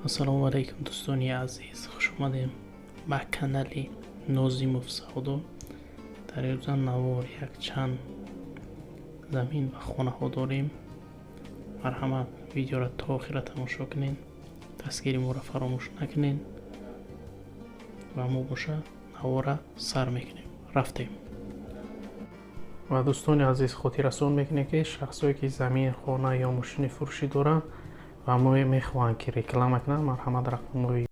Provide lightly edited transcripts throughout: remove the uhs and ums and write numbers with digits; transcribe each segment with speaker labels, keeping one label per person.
Speaker 1: Ассалому алайкум, дӯстони азиз, хуш омадем ба канали Нозимов Савдо. Дар имрӯза навор якчанд замин ва хонаҳо дорем. Марҳамат, видеоро то охира тамошо кунед, дастгири моро фаромӯш накунед ва мо боша навора сар мекунем. Рафтем. Ва дӯстони азиз, хотиррасон мекунем, ки шахсое ки замин, хона ё мошини фурӯшӣ доранд ва мо мехоҳанд, ки реклама кунанд, марҳамат, рақамҳои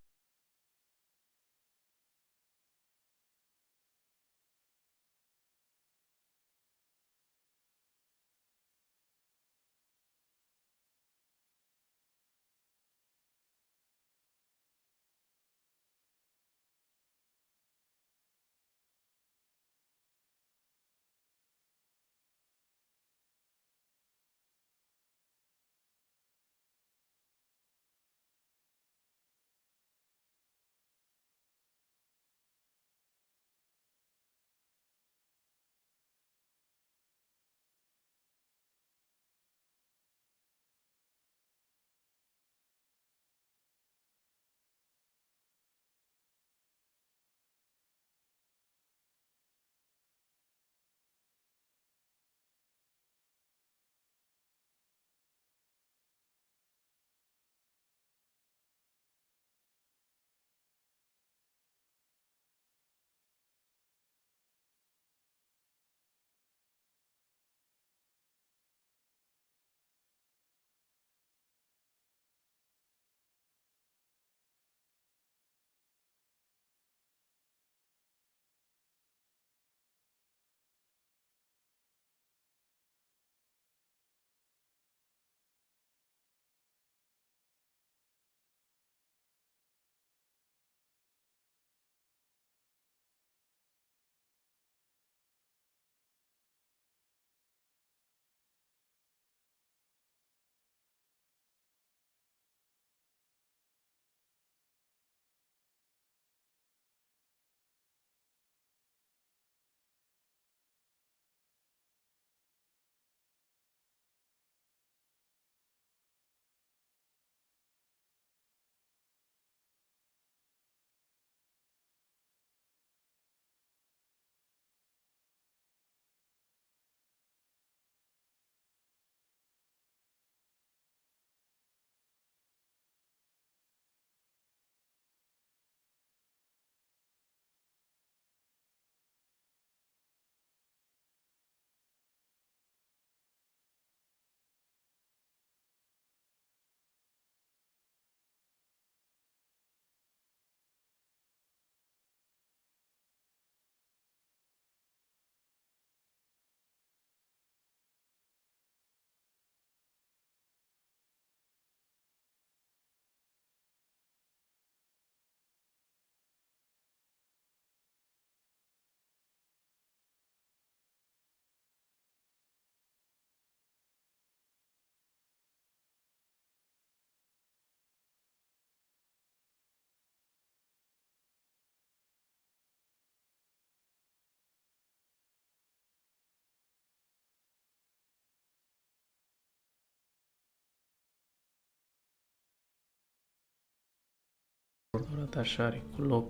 Speaker 1: дорад дар шаҳри Кӯлоб,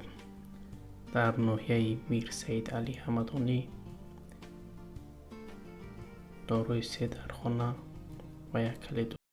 Speaker 1: дар ноҳияи Мирсаид Алӣ Ҳамадонӣ, дорои се дархона ва як калидор.